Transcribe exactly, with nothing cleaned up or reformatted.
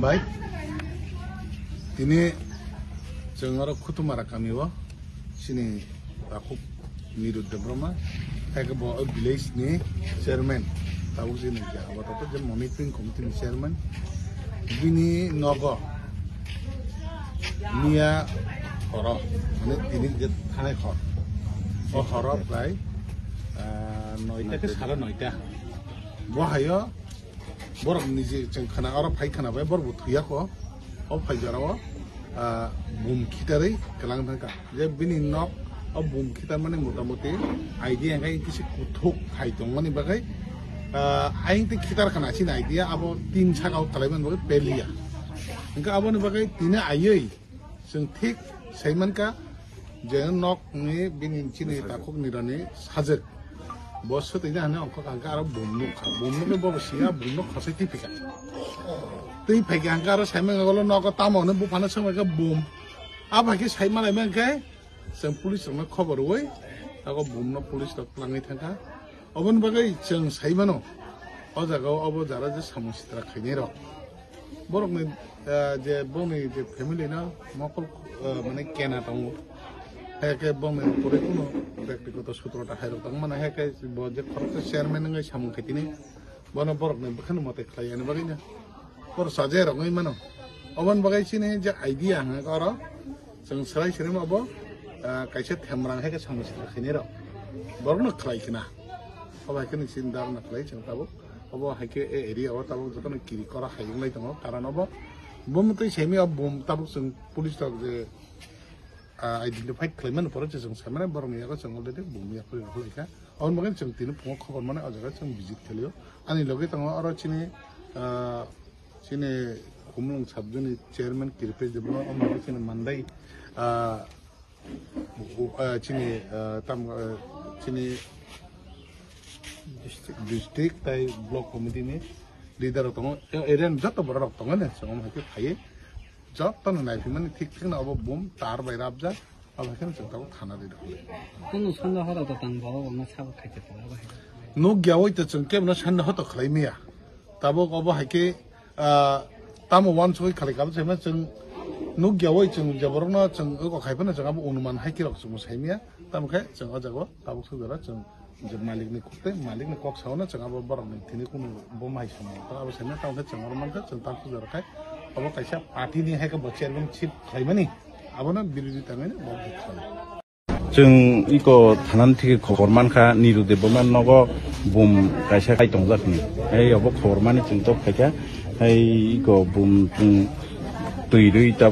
Bai, tini chwng oro Khutumara kami o chini takhuk Niru Debbarma, hai khe bo o village ni chairman, tabuk chini je abo tato je monitoring committee ni chairman, bini nogo miya horo, mane tini je thanai hor, o horo prai, ah, noita khe sare noita. Bo hayo borok niji chwng khana, oro phai khana bai borok bo thwiya kho. O phai jora o, ah, bum khitarwi kwlang thangkha. Je bini nok o bum khitar mani motamoti idea hwnkhe kisi kuthuk hai tongmani bagwi, ah, ayang tei khitar khana chini idea abo tin saka o kwlai mani bagwi peliya. Hwnkhe aboni bagwi tini aiwi chwng thik sai mankha je nok ni bini chini takhuk Nirani sajwk. Bo swtwi na hwnwi ongkha kha, hwnkhe aro bum nukha. Bum nukhe bo siya, bum nuk khosai twi phaikha. Twi phaikha hwnkhe aro saimang ulo nogo tamo hwnwi buphano swngbaikha bum. Abo hai khe sai malai mankhe chwng police rokno khobor rwui, abo bum no police rok twlangwi thangkha. Oboni bagwi chwng sai mano, o jaga o obo jara je samung sitra khainai rok. Borokni, ah, je bongni je family no mokol, ah, mane kena tongo. Hai khe bongni pore kuno bektigoto sutrota hai rok tong mano, hai khe bo je khoroksa chairman wngwi samung khaitini, bono borokni bwkhani mote khlai yani bagwi no. Boro sajai rok wngwi mano. Oboni bagwi chini je idea hwnka oro chwng swrai swrai ma bo, ah, kaisa themrang hai khe samung sitra khainai rok. Borokno khlai khna. Obo hai khe ni chini dharna khlai chwng tabuk. Obo hai khe e area o tabuk jotono kiri kora hai wnglai tongo. Karon obo bo mwtwi saimaya bum tabuk chwng police rok je, ah, identify khlai mani pore je chwng sai mani borokni yago chwng already bum yapri rok lai kha. Aboni bagwi chwng tini phungo khobor mani o jaga chwng visit khlaio. Ani logi tongo oro chini, ah, chini Khumulwng sub zone ni chairman Kripesh Debbarma, omo chini Mandai, ah, ah, chini, ah, tam, ah, chini district tai block committee ni leader rok tongo, area ni joto borok rok tongo ne, chwng omo hai khe phaiwi joto no naiphimani thik thik no obo bum tar bai rabjak, obo hai khe chwng tabuk thana ri rok le. Kunu sanda horo to tang bo, obo ma sabo khaite to, obo hai. Nuk yawi to chwng kebo no sanda hoto khlai miya. Tabuk obo hai khe, ah, tamo uansugwi khalai kabo saima chwng nuk yawi chwng je borokno chwng oko khai phano chwng abo onuman hai khe rok chwngbo saimiya. Tamo khe chwng o jaga o tabuk sujaro chwng je malikni kok tei malikni kok saono chwng abo borokni thini kunu bo mai samung tong abo saimano tamo khe chwng oro mankha chwng tabuk sujaro khai obo kaisa party ni hai khe bo chairman ship khlaimani abono birodita hinwi bo khlai. Chwng iko thanani thike khobor mankha, Niru Debbarma nogo bum kaisa kai tongjak hinwi. Hai obo khobor mani chwng tok phaikha. Hai iko bum chwng twi rwi tabuk